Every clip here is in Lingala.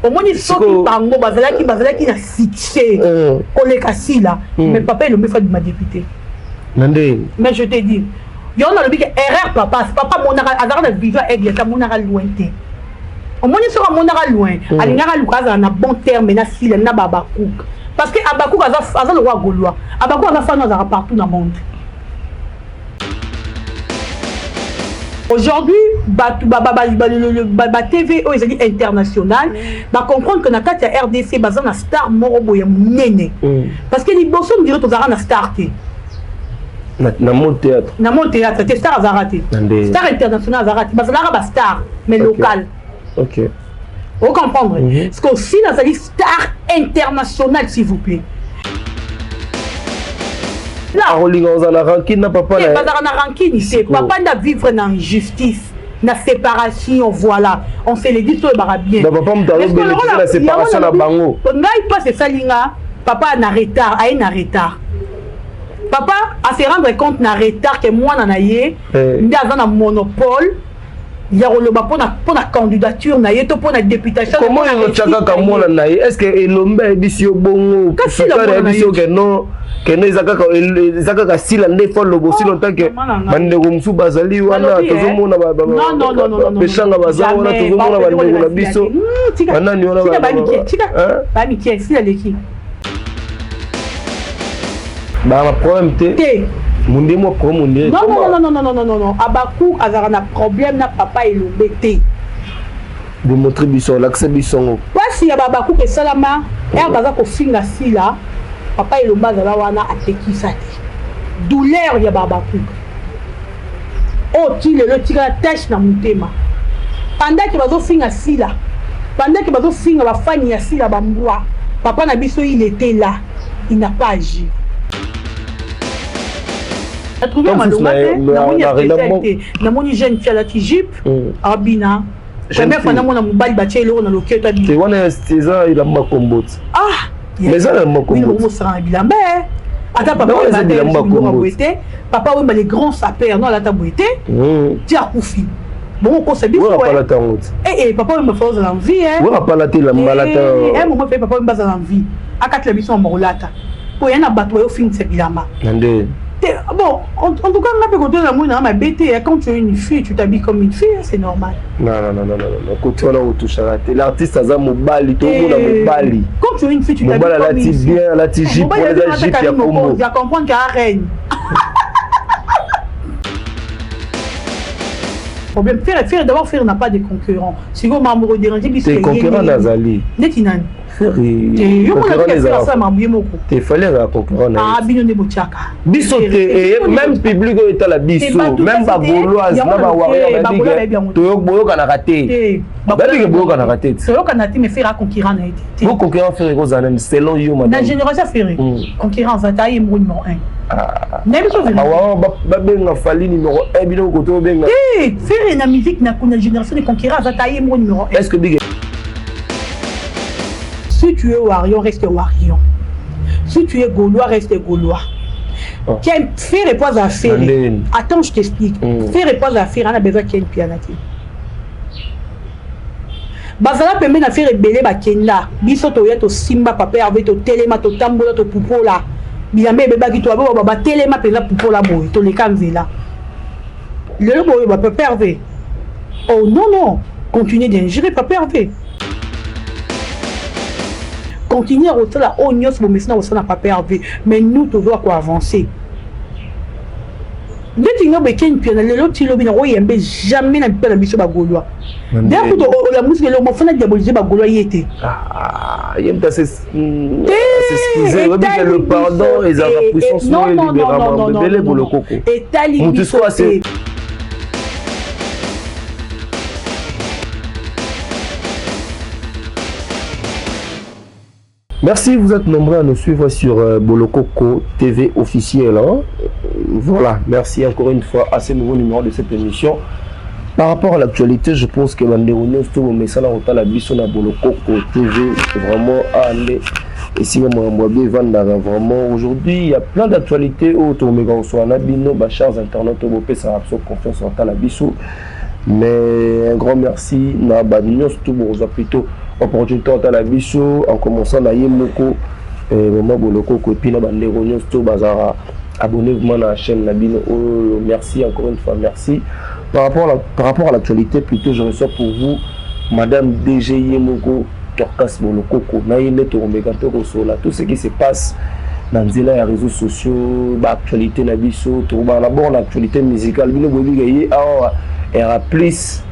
Omoni, soki bango bazalaki na succès koleka Sila, mais papa Elombe fa bima député. Na ndenge? Mais je te dis, yo nalobi ke erreur papa, papa amonaka, azalaka na vision aigle te, amonaka loin te. Omoni, soki amonaka loin, alingaka aluka azala na bon terme na Sila na Babakouk, parce que Abakouk aza lokwa Gaulois. Abakouk aza fano, azalaka partout na monde. Aujourd'hui, bato ba TV oyo ezali international bacomprendre que na kati ya RDC baza na star moko boye ya monene, parce que liboso ndiro tozalaka na star te. Na monde théâtre? Na monde théâtre te, star azalaka te. Star international azalaka te, bazalaka bastar mais local. Ocomprendre? Parce que aussi nazali star international, s'il vous plaît. Akolinga kozala na rancune na papa? Na bazalaka na rancune te. Papa nde vivre na injustice, na séparation. Voilà, on se le dit, toyebaka bien. Papa moto azobénéficie na séparation na bango. Ngai mpasi esali nga, papa na retard, aye na retard. Papa ase rendre compte na retard ke mwana na ye nde aza na monopole ya koloba mpona candidature na ye to mpona députation. Comment ezotya kaka mwana na ye? Est ce que Elombe ayebisi yo bongo? Sukari ayebisi yo keno keno eza kaka Sila nde fo lobo si longtemps ke bandeko mosusu bazali wana? Tozomona Peshanga baza wana, tozomona bandeko na biso banani wana. Bamikie, Sila leki. Baa problème te? Te. Munde mwa problème munde. Non, non, non, non, non, non, non, non, Abaku azalaka na problème na papa Elombe te. Démontre biso, olakisa biso ngo. Mpasi ya Babakuka esalama ere baza kofinga Sila, papa Elombe azala wana, apekisa te. Douleur ya Babakuka oyo ti lelo etikala tache na motema. Pendant ke bazofinga Sila, pendant ke bazofinga bafani ya Sila bambwa, papa na biso, il était là, il n'a pas agi. Natrouve malonga te, namoni ya spécial te. Namoni jeune fille alati jupe, abina, première fois namona mobali batia eloko na loketo. Abina wana eza elamba kombo ti. Ah. Mais eza elamba kombo. Mosaka na bilamba, ata papa boye te. Papa Wemba, les grands sapeurs, no alata boye te ti akufi. Bongo kosa biso. Apala tango ti. Eh, papa Wemba fa ozala en vie. Wera apala te elamba alata. Un moment fe papa Wemba azala en vie, akatela biso na kolata po ya na bato bayofingisa bilamba. Na nde? Bon, en tout cas, nga mpe kotala moi na mabe te. Quand tu es une fille, tu t'habilles comme une fille, c'est normal. Non, non, non, non, non, non, côté wana otushaka te. L'artiste aza mobali, tomona mobali. Quand tu es une fille, tu t'habilles comme une fille. Bien, alati jupe, wana eza jupe ya kombo. Ya comprendre qu'à reine. Problème, faire, faire, d'abord, faire n'a pas de concurrent. Sikoyo mambo kodéranger biso. Te, concurrent nazali. Neti nani? Ye moko. Te, Fally azala concurrent na ye. Bino nde botiaka. Biso te, même public oyo etala biso, même bagauloise na bawarrior, boyokanaka te, babike boyokanaka te. Toyokana te, mais Ferre concurrent na ye te. Bo concurrent Ferre ekozala nani selon yo? Na génération Ferre, concurrent ata ye moko numéro 1. Nayebi so. Babenga Fally numéro 1, bino koto obenga. Te, Ferre na musique na génération de concurrent aza ta, ye moko numéro 1. Est ce que big Si tu es warrior, reste warrior. Si tu es gaulois, reste gaulois. Oh. Ken, Ferre pas à faire. Attends, je t'explique. Ferre pas à faire, on a besoin Ken Piana. Bazala pembe na Ferre ebele bakenda. Biso toya, tosimba papa Herve, totelema, totambola, topupola bilamba ebebaki, to abe batelema mpenza, pupola boye, toleka nzela. Lelo boye bapapa Herve, oh non, non, continuez d'injurer papa Herve, continuer kosala oyo nyonso bomesina kosala na papa Herve, mais nous tozoka koavancer. Ndeti nga boye, Ken Piana, lelo ti lobi nakoyembe jamais na mpe na biso bagaulois. D'ailleurs kutu olamusi lelo mofana diaboliser bagaulois, ye te. Ye moto as'excuse, le pardon ezalaka puissance moko elibérama ebele Bolokoko. Etali biso te. Merci, vous êtes nombreux à nous suivre sur Bolokoko TV officiel. Hein? Voilà, merci encore une fois à ce nouveau numéro de cette émission. Par rapport à l'actualité, je pense que bandeko nyonso mesala kotala biso na Bolokoko TV, vraiment aller esika makambo ya evandaka. Vraiment, aujourd'hui, il y a plein d'actualités oyo tokomeka kosola na bino, bachers internautes oyo bopesaka biso confiance otala biso. Mais un grand merci na bato nyonso to bokozwa plutôt Opportunité otala biso, en commençant na ye moko mama Bolokoko, et puis na bandeko nyonso to bazalaka abonné vraiment na chaîne na bino oyo. Merci encore une fois, merci. Par rapport à l'actualité plutôt, je reçois pour vous madame DG ye moko Dorcas Bolokoko. Na ye nde tokomeka mpe kosola tout ce qui se passe na nzela ya réseaux sociaux, baactualité na biso. Tokobana d'abord na actualité musicale. Bino boyebi ke ye awa era plus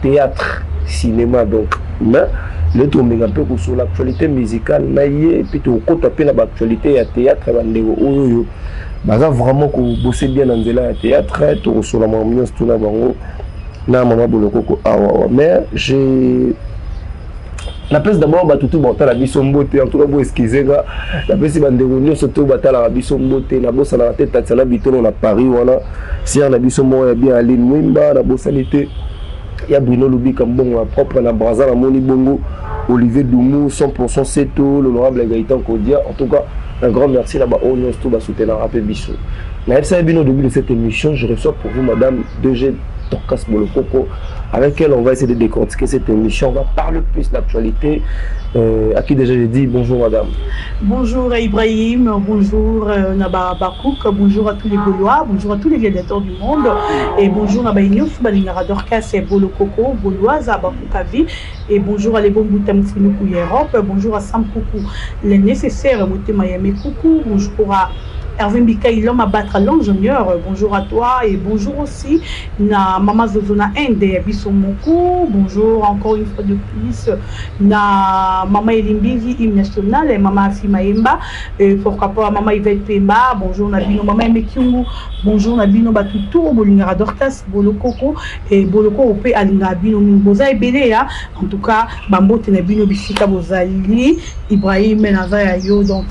théâtre, cinéma, donc, mais le tokomeka mpe kosola actualité musicale na ye, et puis tokokota mpe na baactualité ya théâtre. Bandeko oyo baza vraiment kobose bien na nzela ya théâtre, tokosola makambo nyonso tuna bango na mama Bolokoko awawa. Mais je napesi d'abord bato tu batala biso mbote. En tout cas, bo excuse nga, napesi bandeko nyonso to batalaka biso mbote. Nabosanaka te Tatiana Bitono na Paris wana, sire na biso moko ya bien, Aline Mwimba. Nabosani te ya Bruno Lubika, mbongo ya propre na Braza. Namoni bongo Olivier Dumu, 100% Seto, l'honorable Gaëtan Kodia. En tout cas, un grand merci na baoyo nyonso to basoutenaka mpe biso. Nayebisaki bino au début de cette émission, je reçois pour vous madame DG Dorcas Bolokoko, avec elle on va essayer de décortiquer cette émission, on va parler plus d'actualité. À qui déjà j'ai dit bonjour madame. Bonjour Ibrahim, bonjour Naba Bakouk, bonjour à tous les Gaulois, bonjour à tous les gladiateurs du monde et bonjour na baye nyonso balingaka Dorcas Bolokoko, Gauloise à Bakoukavi, et bonjour à Lebon Boutam Funuku Europe, bonjour à Sam Koukou, les nécessaires Motema Yame Koukou, bonjour à Hervé Mbikaï, l'homme à battre, l'ingénieur, bonjour à toi et bonjour aussi na Mama Zozona Inde Bisomoku, bonjour encore une fois de plus na Mama Elimbizi, hymne national, et Mama Afi Maemba, et pourquoi pas Mama Yvette Pemba, bonjour na bino Mama Emekyungu, bonjour na bino batutu bolingaka Dorcas Bolokoko et Boloko pe alinga bino mingi, boza ebele ya. En tout cas, bambote na bino bisika bozali. Ibrahim naza ya yo, donc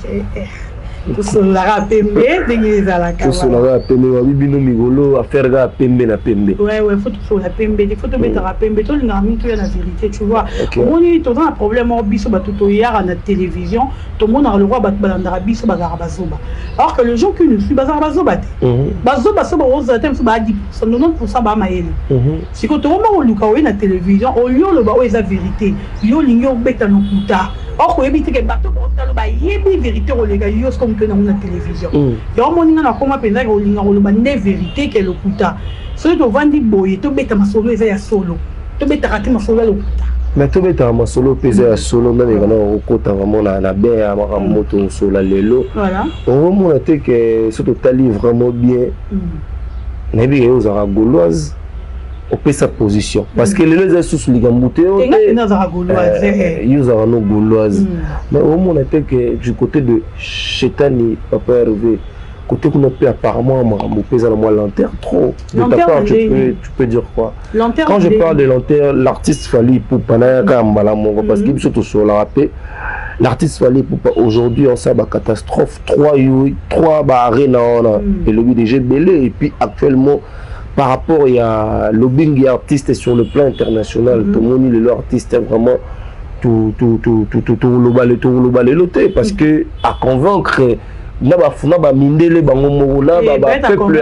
tosololaka pembe ndenge ezalaka. Tosololaka pembe, babi bino mikolo affaire kaka pembe na pembe. Ouais, faut tosolola pembe te, faut tobetaka pembe, tolingaka mingi toya na vérité, tu vois. Omoni, toza na problème moko. Biso bato toyaka na télévision, tomonaka lokwa bato balandaka biso bazalaka bazoba, alors que les gens qui nous suivent bazalaka bazoba te. Bazoba so bakozala te, mosusu baa 10, 90 baa mayele. Sikoyo tokoma koluka oye na télévision, oyo oloba oyo eza vérité, yo olingi obeta lokuta, or koyebi te ke bato baotalo bayebi vérité koleka yo. Soki moto nango na télévision, yango moninga nakoma mpenza kolinga koloba nde vérité ke lokuta. Soki tovandi boye, tobeta masolo eza ya solo, tobetaka te masolo ya lokuta. Mais tobetaka masolo mpe eza ya solo. Nameka na kokota vraiment na bien ya makambo tosola lelo. Okomona te ke so totali vraiment bien, nayebi ke ozalaka Gauloise, opesa position, parce que lelo eza lisusu likambo te. Yo ozalaka no Gauloise, mais omona te ke du côté de Chetani, papa Hervé, côté kuna mpe apparemment makambo mpe eza na mwa lenteur trop de ta part. Tu peux dire quoi? Quand je parle de lenteur, l'artiste Fally Ipupa, nayaka ya mbala moko, parce que biso tosololaka mpe. L'artiste Fally Ipupa aujourd'hui osala bacatastrophe, 3 yo 3 baarena wana elobi déjà ebele. Et puis actuellement, par rapport ya lobbying ya artiste sur le plan international, tomoni lelo artiste vraiment toloba lelo te, parce que à convaincre na bafuna bamindele bango moko na bapeuple,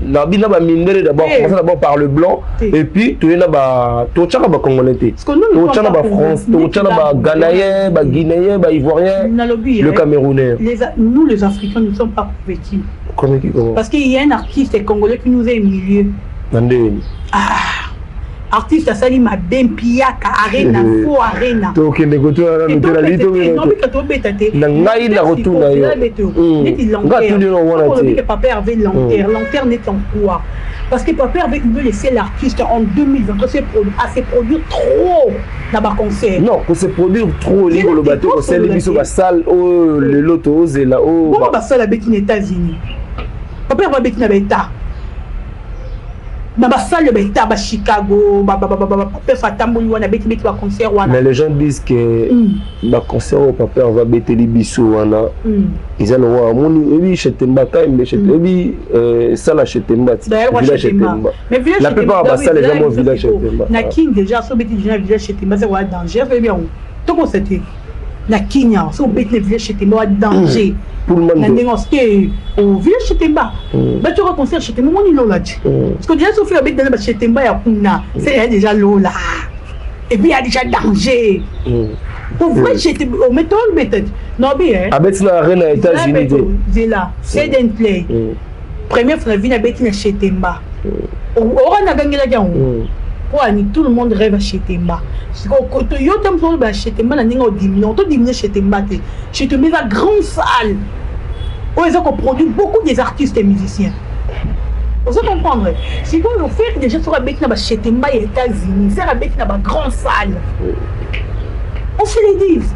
nabi na bamindele d'abord, commencer d'abord par le blanc, et puis toye na ba totiaka bacongolais te, totia na bafrance, totia na baghanéen, baguinéen, baivoirien, le Camerounais. Nous les Africains, nous sommes pas convaincus. Comment? Parce qu'il y a un artiste congolais qui nous a humiliés. Na ndeni? Ah, artiste asali mabe, mpiaka arena, fo arena. Tokende kotuna tobeta te. Na ngai na kotuna yo. Neti nga tuni no wana te. Papa Hervé, lenteur, lenteur neti en quoi? Parce que papa Hervé, il veut laisser l'artiste en 2023 à se produire trop na baconcert. Non, ko se produire trop, olingi koloba te kosali biso basale oyo lelo toozela oyo. Bongo basale abeti na États-Unis, papa Hervé abeti na baétat, na basale ya baétat, bachicago, papa atamboli wana, abeti baconcert wana. Mais les gens disent que baconcert oyo papa Hervé abeteli biso wana eza lokwa amoni oyebi Chetemba kayembe, oyebi sala Chetemba ti village Chetemba. La plupart ya basale eza mwa village Chetemba. Na King déjà, so obeti déjà village Chetemba, c'est wa danger. Oyebi yango, tokosa te. Na Kenya, so obeti na village Chetemba, wa danger. Na ndenge oske au village Chetemba, batioka concert Chetemba, omoni lola ti, parce que déjà sofi abeti na bachetemba ya kuna, c'est ya déjà lola. Et puis il y a déjà danger. Pour vrai, j'étais au métro, peut-être. Non, bien. Abeti na arena ya États-Unis te. Zela, c'est un play. Première fois na vie nabeti na Chetemba. Ora nagangelaki yango. Po ani tout le monde rêve à Chetemba. Yo te moto oloba Chetemba na ndenge odimine, todimine Chetemba te. Chetemba eza grande salle oyo eza koproduire beaucoup des artistes et musiciens. Ozo comprendre? Sikoyo Ferre déjà, soki abeti na bachetemba ya États-Unis, Ferre abeti na bagrand salle, on se le dise.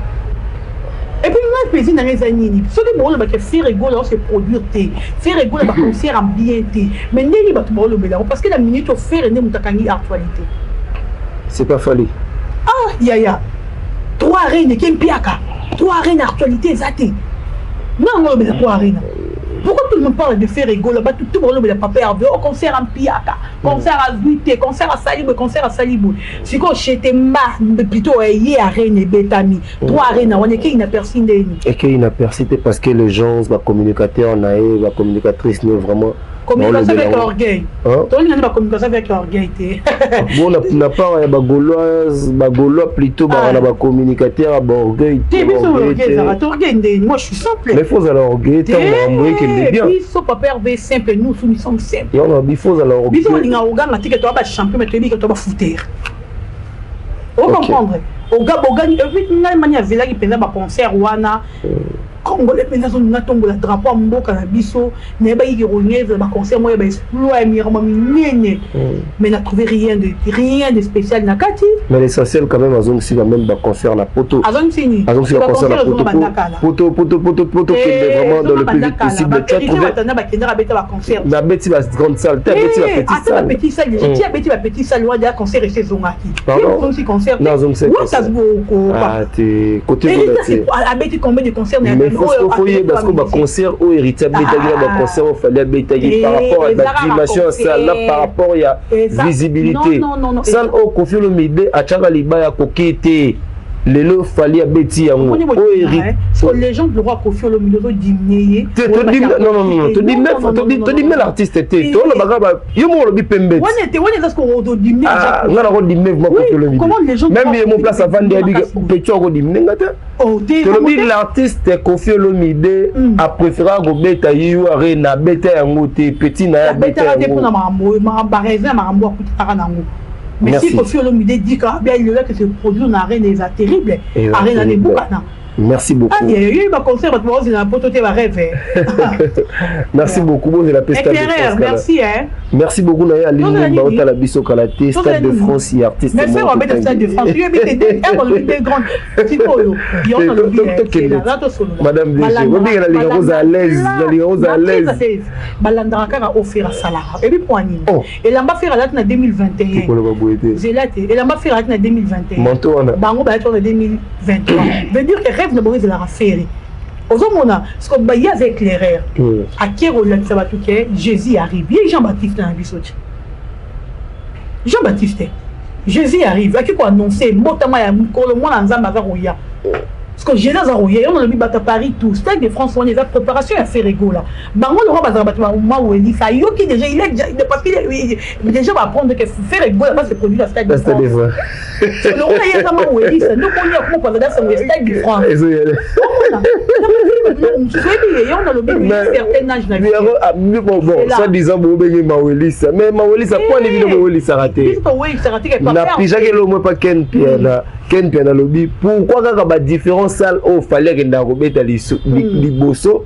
Et puis ngai plaisir na ngai eza nini? Soki boolobaka Ferre Gola ose produire te, Ferre Gola baconcert en bien te, mais ndenge bato baolobela yango, parce que na minute o Ferre nde moto akangi actualité. C'est pas Fally. Ah yaya, trois arène eke mpiaka, trois arène, actualité eza te. Nga olobela trois arène. Pourquoi tout le monde parle de Ferre Gola? Bato tout balobela papa Hervé o concert en mpiaka, concert azwi te, concert asali boye, concert asali boye. Sikoyo Chetemba plutôt eye arène ebetami, trois arène wana ekei na persi ndeni. Ekei na persi te, parce que les gens, bacommunicateur na ye, bacommunicatrice ne vraiment. Communication avec orgueil. Tolinga nde bacommunication avec orgueil te. Bon, na part ya bagauloise, bagaulois plutôt baka na bacommunicateur ya baorgueil. Te, biso orgueil ezalaka te. Orgueil ndeni? Moi, je suis simple. Mais faut ozala orgueil ntango makambo ekende bien. Biso papa Hervé simple, nous nous sommes simples. Yango il faut ozala orgueil. Biso olinga oganga tike, toa bachampion, mais toyebi ke toa bafutere. Ocomprendre? Oga bogani. Et puis ngai mani azelaki mpenza baconcert wana. Congolais mpenza azolinga tombola drapeau ya mboka na biso. Nayebaki ke kolinga ezala baconcert moko ya baexploit ya mirama minene, mais na trouvé rien de spécial na kati. Mais l'essentiel quand même, azongisi quand même baconcert na poto. Azongisi nini? Azongisi baconcert na poto. Poto, poto, poto, poto, kende vraiment dans le plus vite possible. Tu as trouvé? Bakendaka abeta baconcert. Nabeti ba grande salle te, abeti ba petite salle. Ata bapetite salle déjà, ti abeti bapetite salle wana, concert ese ezongaki. Azongisi concert. Azongisi. Ah te, côté abeti combien de concert? Mais faut yeba parce que baconcert oyo Héritier abetaki na baconcert oyo Fally abetaki, par rapport à badimension ya salle na par rapport ya visibilité, salle oyo Koffi Olomide atiaka libaya koki te, lelo Fally abeti yango. Oyo légende, le roi Koffi Olomide, ozodimine ye. Non, non, non, todimine l'artiste te, tolobaka yo moko olobi pembe. Nga nakodimine vraiment Koffi Olomide, même ye mo place avandi ayebi petit akodimine nga te. Tolobi l'artiste Koffi Olomide apréféra kobeta U Arena, abeta yango te, petit na ye abeta yango. Baraison ya makambo akutaka nango. Mais si Koffi Olomide dit que bien il que se produire na arène eza terrible, arène na ebukana. Merci beaucoup. Ah, il y a concert, bato baozela na poto te, barêve. Merci beaucoup. Bozela mpe Stade de France. Merci, hein. Merci beaucoup na ye Aline Mba otala biso kala te, Stade de France ya artiste. Mais frère, obeta Stade de France. Yo bete de olobi de grande sikoyo yo nalobi. Madame DG, obinga nalinga koza à l'aise, nalinga koza à l'aise. Balandaka kaka o Ferre asalaka ebi po nini? Elamba Ferre alati na 2021. Koloba boye te. Zela te, elamba Ferre alati na 2021. Manteau wana. Bango bayati wana 2023, veut dire que rêve na bango ezalaka Ferre. Ozomona parce que baye aza éclaireur, ake kolakisa bato ke Jésus arrive. Ye Jean Baptiste na biso ti Jean Baptiste, Jésus arrive, ake koannonce mbotama ya mokolo mwana Nzambe aza koya, parce que Jésus aza koya. Yo nalobi bato ya Paris, tout Stade de France wana eza préparation ya Ferre Gola. Bango lokwa bazalaka bato mawelisa, ayoki déjà, il est parce qu'il déjà va apprendre que Ferre Gola va se produire à Stade de France. Lokola ye aza mawelisa nde omoni akoma kozala sango ya Stade de France. Mosusu oyebi ye, yo nalobi certain âge na Bon, soit disant bobenge mawelisa, mais mawelisa po ani bino bowelisaka te? Biso towelisaka te. Napijaki eloko moko pa Ken Piana. Ken Piana alobi pourquoi kaka badifférent salle oyo Fally akendaka kobeta liboso,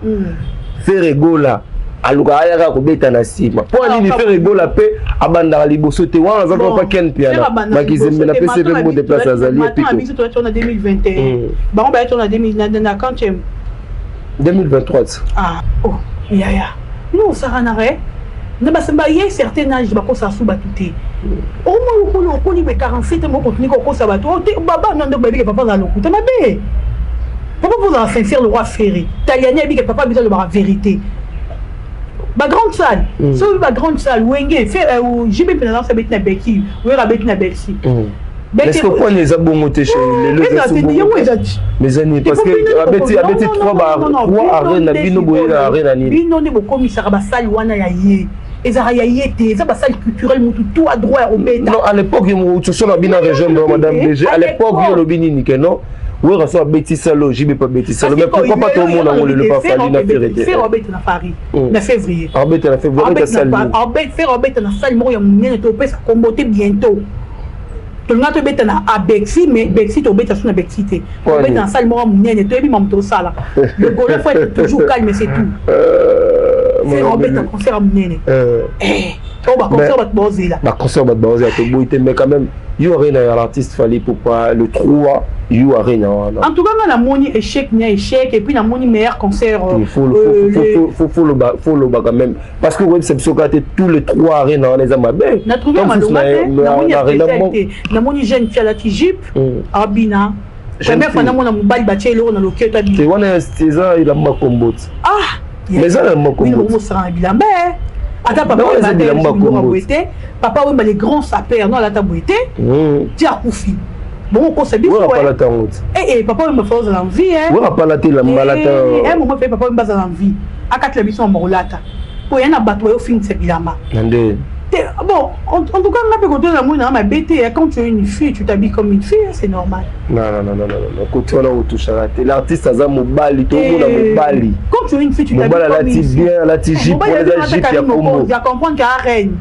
Ferre Gola alukaka ayaka kobeta na nsima? Mpo anini Ferre Gola mpe abandaka liboso te? Wana aza kaka pa Ken Piana Makizembe na pesi mpe mbote place azali. Epiko biso toyaki na 2021, bango bayaki na quantième. 2023. Ah oh yaya, nous osakanaka e na basemba ye certain âge bakosala su bato te. Omoi okoli, okoli be 47, mo continue kokosa bato te. Baba no nde bayebike papa azala lokuta mabe. Papa mpo ozala sincère, le roi Ferre Taliani ayebike papa biso alobaka vérité. Bagrande salle, soki bagrande salle Wenge, JB mpe naza abeti na Beki, Wera abeti na Bercy. Est-ce que point eza bongo te? Lelo yango eza ti. Mais ani parce que abeti trois ba trois arène na bino boye na arène nini? Bino nde bokomisaka basali wana ya ye. Ezalaka ya ye te, eza basalle culturelle, mutu tout a droit ya kobeta. Non, à l'époque soso na bino rejoindre madame DG. À l'époque, yo olobi nini? Ke non, Wera so abeti salo, JB pa beti salo, mais pourquoi pas tomona yango lelo pa Fally na Ferre te? Ferre abeta na Paris na février. Abeta na février, abeta salle. Ferre abeta na salle moko ya monene, topesa kombo te. Bientôt tolinga tobeta na Abexi, mais Bexi tobeta so na Bexi te, tobeta na salle moko ya monene. Toyebi mamu tosala. Le Gaulois faut être toujours calme, c'est tout. Ferre abeta concert ya monene oyo baconcert bato baozela. Baconcert bato baozela, toboyi te, mais quand même yo arena ya l'artiste Fally Ipupa le 3, yo arena wana. En tout cas, nga namoni échec na échec, et puis namoni meilleur concert. Faut loba quand même, parce que oyebisa biso kaka te tous les trois arena wana eza mabe. Natrouve malonga te, namoni ya spécial te. Namoni jeune fille alati jupe, abina, première fois namona mobali batie eloko na loketo. Abina wana eza elamba kombo ti. Ah. Mais eza elamba kombo. Mosaka na bilamba, ata papa boye te. Papa Wemba, les grands sapeurs, no alata boye te, ti akufi. Bongo kosa biso. Apala tango ti. Papa Wemba fa ozala en vie. Wera apala te, elamba alata. Un moment fe Papa Wemba azala en vie, akatela biso na kolata po ya na bato bayofingisa bilamba. Na nde? Bon, en tout cas, nga mpe kotola moi na mabe te. Quand tu es une fille, tu t'habilles comme une fille, c'est normal. Non, non, non, non, non, non, côté wana otouchaka te. L'artiste aza mobali, tomona mobali. Quand tu es une fille, tu t'habilles comme une fille. Bien, alati jupe, eza jupe ya kombo. Ya comprendre qu'à reine.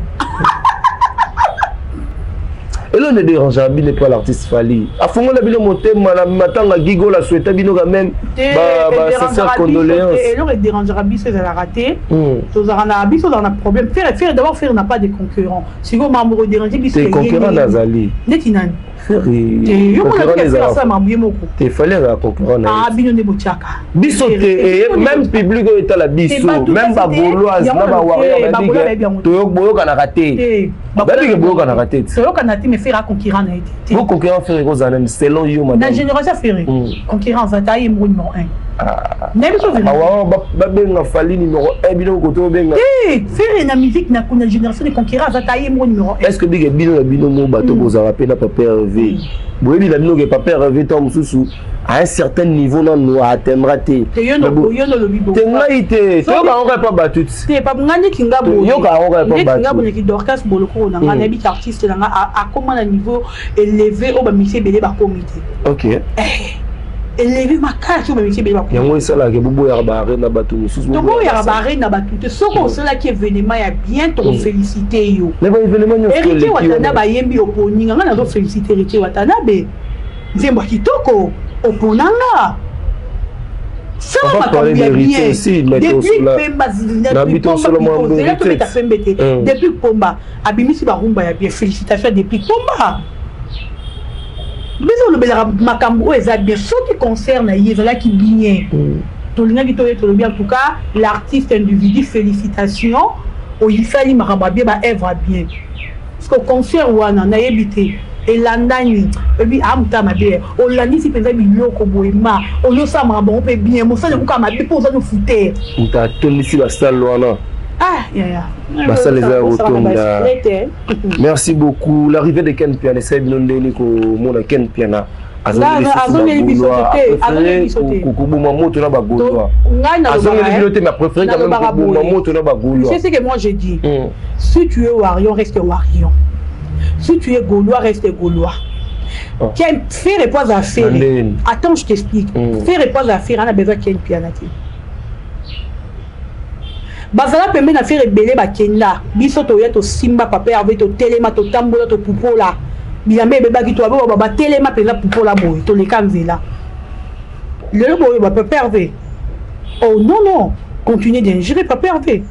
Elo ne dérange bino pas l'artiste Fally afongola bino motema na matanga Gigola, souhaita bino quand même ba sincère condoléance. Eloko edérangera biso ezalaka te. Tozalaka na biso, ozalaka na problème. Ferre, Ferre d'abord, Ferre n'a pas de concurrent. Sikoyo mambo kodérange biso. Te, concurrent nazali. Neti nani? Ferre. Yo mona mambo ye moko. Te, Fally azala concurrent na ye. Bino nde botiaka. Biso te, même public oyo etala biso, même bagauloise na bawarrior, boyokanaka te, babike boyokanaka te. Toyokana te, mais Ferre concurrent na ye te. Bo concurrent Ferre ekozala nani selon yo? Na génération Ferre, concurrent aza te, aye moko numéro 1. Nayebi so. Awa babenga Fally numéro 1, bino koto obenga. Te, Ferre na musique na génération de concurrent aza te, aye moko numéro 1. Est ce que bike bino na bino mo bato bozalaka mpe na papa Hervé, boyebi na bino ke papa Hervé ntango mosusu à un certain niveau nanu aatteindra te? Te, yo nolobi. Te, ngai te, toyoka yango kaka epa bato ti. Te, nga neti nga boye. Yoka yango kaka epa. Neti nga boye, neki Dorcas Bolokoko na nga, nayebi ke artiste na nga akóma na niveau élevé oyo bamisi ebele bakomi te. Élevé makasi oyo bamisi ebele bakomi. Yango esalaka boboyaka baarène na bato mosusu. Toboyaka baarène na bato te. Soki osalaki événement ya bien, tokofélicité yo. Mais baévénement nyonso. Héritier Watanabe ayembi oponinga, nga nazofélicité Héritier Watanabe, nzembo ya kitoko oponanga. Sala makambo ya bien depuis Pemba, tobeta pembe te. Depuis Pomba abimisi barumba ya bien, félicitation depuis Pomba. Biso olobelaka makambo oyo eza bien. Soki concert na ye ezalaki bien, tolingaki toye tolobi: en tout cas, l'artiste individu, félicitation, oyisali makambo ya bien, baœuvre ya bien. Parce que concert wana, nayebi te elandani ebi amuta mabe, olandisi mpenza biloko boye, ma oliosala makambo bango mpe bien, mosali ekoka mabe mpo oza no futere. Moto atondisi basale wana. Ah yaya. Basale eza ya kotonda. Merci beaucoup. L'arrivée de Ken Piana esali bino ndeni komona Ken Piana? Azongeli biso te, azongeli biso te. Koboma moto na bagaulois, azongeli bino te, mais préféré quand même koboma moto na bagaulois. C'est ce que moi je dis: si tu es warrior, reste warrior; si tu es gaulois, reste gaulois. Oh. Ken Ferre po aza Ferre. Attends, je t'explique. Ferre po aza Ferre, ana besoin Ken Piana te. Bazala pembe na Ferre ebele bakenda. Biso toya, tosimba papa Hervé, totelema, totambola, topupola bilamba ebebaki, to babe batelema mpenza, pupola boye, toleka nzela. Lelo boye bapapa Hervé, oh non non, continuez d'injurer papa Hervé,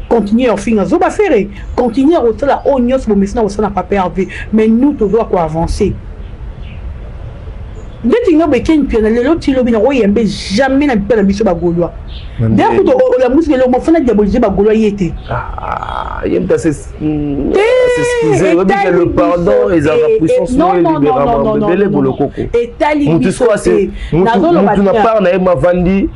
continuer ofinga zoba Ferre, continuer kosala oyo nyonso bomesina kosala na papa Hervé, mais nous tozoka koavancer. Ndeti nga boye, Ken Piana lelo ti lobi na koyembe jamais na mpe na biso bagaulois. D'ailleurs kutu olamusi lelo mofana diaboliser bagaulois ye te. Ye moto as'excuse, obika le pardon ezalaka puissance moko elibérama ebele. Bolokoko etali. Mutu mutu na part na ye mavandi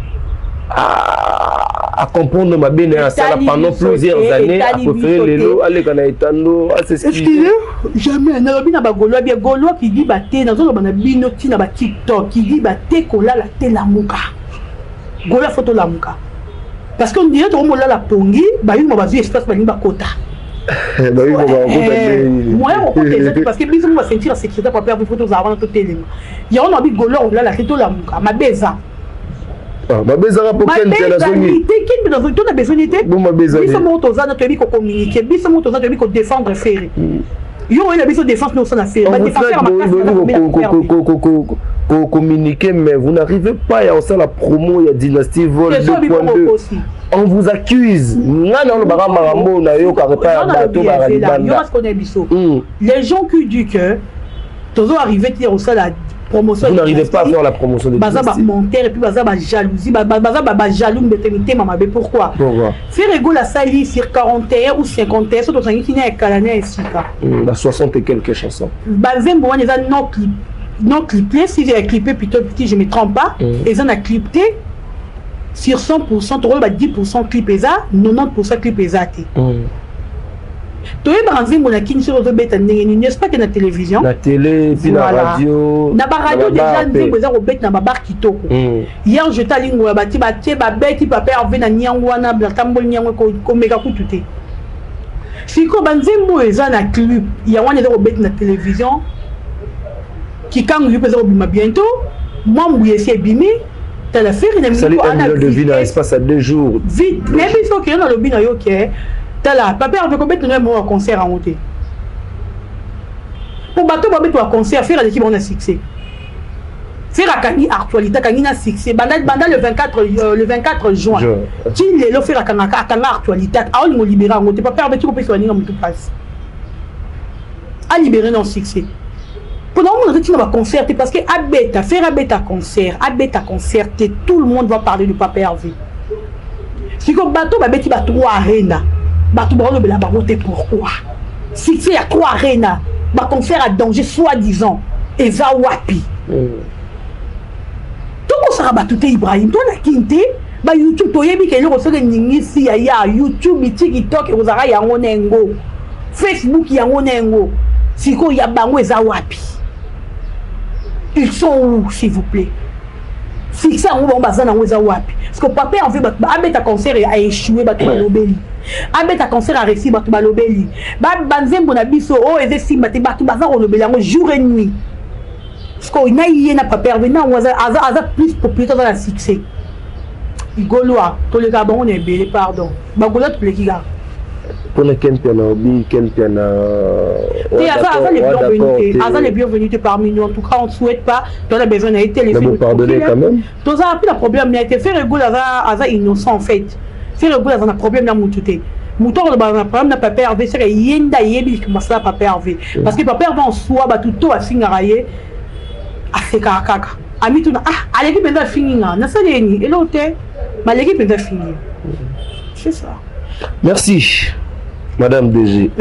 à comprendre mabe na ye asala pendant plusieurs années, apréféré lelo aleka na etando as'excuse. Jamais. Nalobi na bagaulois bien, gaulois kidiba te, nazoloba na bino ntina batiktok, kidiba te, kolala te, lamuka gaulois, faut tolamuka. Parce que on dirait tokomolala pongi, bayuma bazwi espace, balingi bakota. Moyen kokota eza te, parce que biso mo baceinture ya sécurité, papa Hervé, faut tozala wana, totelema yango na bigolo. Kolala te, tolamuka, mabe eza. Mabe ezaka mpo Ken te nazongi. Te, Ken mpe nazongi, to na besoin te. Biso moko toza na, toyebi kocommuniquer, biso moko toza, toyebi kodéfendre Ferre. Yo oyela biso défense nyonso na Ferre. Badéfenseur communiquer, mais vous n'arrivez pas à faire la promo ya Dynastie Vol 2.2. On vous accuse. Nga na olobaka makambo nayokaka epai ya bato baka libanda. Les gens qui disent que tozo arrivé ti osala promotion, vous n'arrivez pas à faire la promotion de baza bamontere, et puis baza bajalousie, baza bajaloux, mbete mitema mabe. Pourquoi? Pourquoi? Ferre Gola asali sur 41 ou 51, so tozangisi na ekala na esika. Ba 60 et quelques chansons. Banzembo wana eza non clip, non clippé, si j'ai clippé plutôt, si je me trompe pas, eza na clip te. Sur 100%, tokoloba 10% clip eza, 90% clip eza te. Toyebaka nzembo na kini soki ozobeta ndenge nini, n'est-ce pas que na télévision? Na télé, puis na radio. Na baradio déjà nzembo eza kobeta na babar kitoko. Hier je alingo ya batie, batie, babeti papa Hervé na niango wana, natamboli niango komeka kutu te. Sikoyo banzembo oyo eza na clip, yango wana eza kobeta na télévision. Kikangu yo mpe eza kobima bientôt, mwa mbuya esi ebimi. Tala Ferre na 1 million de vues dans l'espace à 2 jours. Vite, nayebi soki yo nalobi na yo ke tala, papa Hervé kobeta na moko ya concert yango te, mpo bato babeta ya concert, Ferre aleki bango na succès. Ferre akangi actualité, akangi na succès banda, banda le 24, le 24 juin ti lelo. Ferre akangaka, akanga actualité, aolingo libérer yango te. Papa Hervé ti kopesa baninga motu mpasi, alibéré na succès mpona omona te ntina baconcert te, parce que abeta, Ferre abeta concert, abeta concert te, tout le monde va parler de papa Hervé. Sikoyo bato babeti ba 3 Arena, bato baolobela bango te. Pourquoi? Succès ya 3 Arena, baconcert à danger soi-disant, eza wapi? Tokosaka bato te, Ibrahim, to na kini te. Bayoutube, toyebi ke eloko soki eningisi ya ya YouTube, TikTok ekozalaka yango na yango, Facebook yango na yango. Sikoyo ya bango eza wapi? Ils sont où, s'il vous plaît? Fixe yango bango baza nango eza wapi? Parce que papa Hervé, bato abeta concert aéchoué, bato balobeli. Abeta concert aréussi, bato balobeli. Banzembo na biso oyo eza esimba te, bato baza kolobela yango jour et nuit. Parce que na ye na papa Hervé nango aza plus populaire, aza na succès. Igolwa tolekaka bango na ebele, pardon, bagola toleki kaka. Mpona Ken Piana, obi Ken Piana. Te, aza le bienvenu te, aza le bienvenu te parmi nous. En tout cas, on ne souhaite pas, toza besoin na ye te. Mais vous pardonnez quand même. Toza mpe na problème na ye te. Ferre Gola aza innocent en fait. Ferre Gola aza na problème na mutu te. Moto akoloba na problème na papa Hervé, seke ye nde ayebi masala papa Hervé, parce que papa Hervé en soi, bato to afingaka ye, asekaka kaka, amituna: ah, aleki mpenza, afingi nga, nasali eni eloko te, maleki mpenza afingi ye, c'est ça. Merci, madame DG.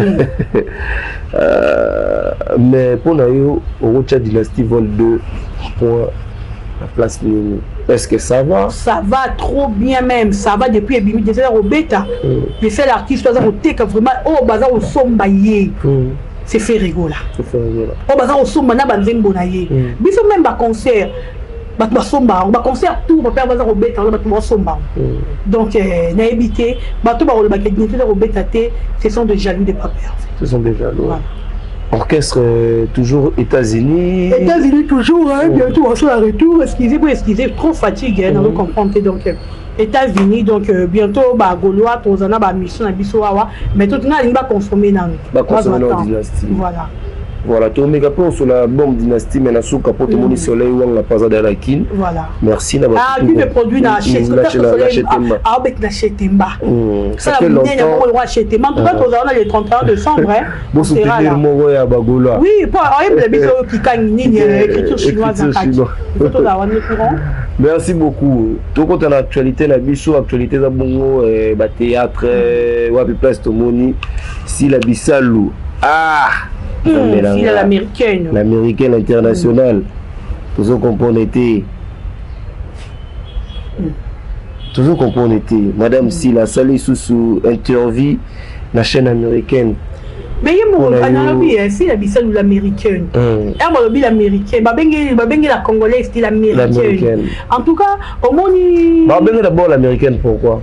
Mais mpona yo, okotia Dynastie Vol 2 point la place nini? Est-ce que ça va? Ça va trop bien même, ça va. Depuis ebimi déjà kobeta, le seul artiste aza koteka vraiment, oyo baza kosomba ye, c'est Ferre Gola. Oyo baza kosomba na banzembo na ye. Biso même baconcert, bato basomba yango, baconcert tout bapere baza kobeta yango, bato basomba yango. Donc nayebi te, bato bakolobaka dignité eza kobeta te, ce sont des jaloux de papa. Ce sont des jaloux, voilà. Orchestre toujours États-Unis. États-Unis toujours, hein, bientôt on sera retour. Excusez moi, excusez, trop fatigué, hein, mm comprendre. Donc États-Unis, donc bientôt ba Gaulois, tozana ba mission na biso awa, mais tout na lingi ba consommer nanu. Ba consommer na Dynastie. Voilà. Voilà, tomeka mpe osola bombe Dynastie, mais na suka po tomoni Soleil Wanga paza da la Kine. Voilà. Merci na Ah, lui le produit na Chetemba. Aobet na Chetemba. Ça fait longtemps. Le roi Chetemba. En tout cas, tozala le 31 décembre, hein. Bo soutenir moko ya Bagaulois. Oui, po oyebela biso kikangi nini, écriture chinoise na kati. Tozala wana courant. Merci beaucoup. Tokota na actualité na biso. Actualité eza bongo bathéâtre. Wapi place tomoni Sila Bisalu? Ah! Sila l'Américaine. L'Américaine internationale. Tozo comprendre te, tozo comprendre te. Madame Sila asali lisusu interview na chaîne américaine. Mais ye moko nalobi, Sila Bisalu l'Américaine, ere balobi l'Américaine, babenge la Congolaise te, l'Américaine. En tout cas, omoni. Babenge d'abord l'Américaine, pourquoi?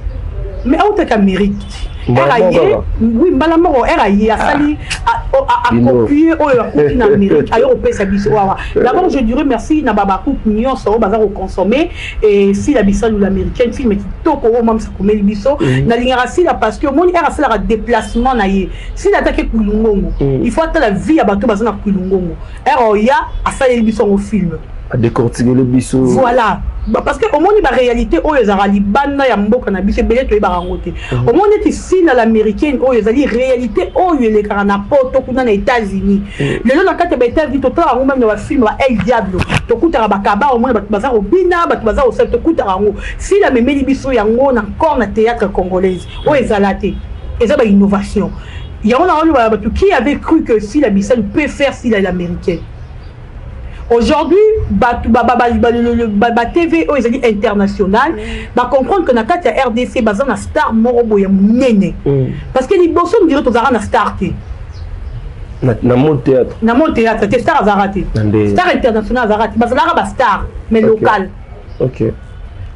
Mais autaki Amérique. Aye, oui, mbala moko ere aye, asali akopie oyo akuti na Amérique, aye kopesa biso awa. D'abord, je dirais merci na babakuku nyonso oyo baza koconsommer Sila Bisalu l'Américaine, film kitoko oyo mamisa komeli biso. Nalingaka Sila parce que omoni ere asalaka déplacement na ye, Sila ataki Kwilungongo, il faut atala vie ya bato baza na Kwilungongo. Ere oya asaleli biso yango film. Adécortiquele biso. Voilà, parce que omoni baréalité oyo ezalaka libanda ya mboka na biso, ebele toyebaka yango te. Omoni neti Sila l'Américaine oyo ezali réalité oyo elekaka na Poto kuna na États-Unis. Lelo na kati ya baÉtats-Unis, totala yango même na bafilm ba El Diablo, tokutaka bakaba, omoni bato baza kobina, bato baza kosala, tokutaka yango. Sila amemeli biso yango na encore na théâtre congolaise oyo ezala te, eza bainnovation yango. Na oloba bato qui avait cru que Sila Bisalu peut faire Sila l'Américaine? Aujourd'hui, bato ba TV oyo ezali international bacomprendre que na kati ya RDC baza na star moko boye ya monene, parce que liboso ndire tozalaka na star te. Na monde théâtre. Na monde théâtre te, star azalaka te, star international azalaka te, bazalaka bastar mais local.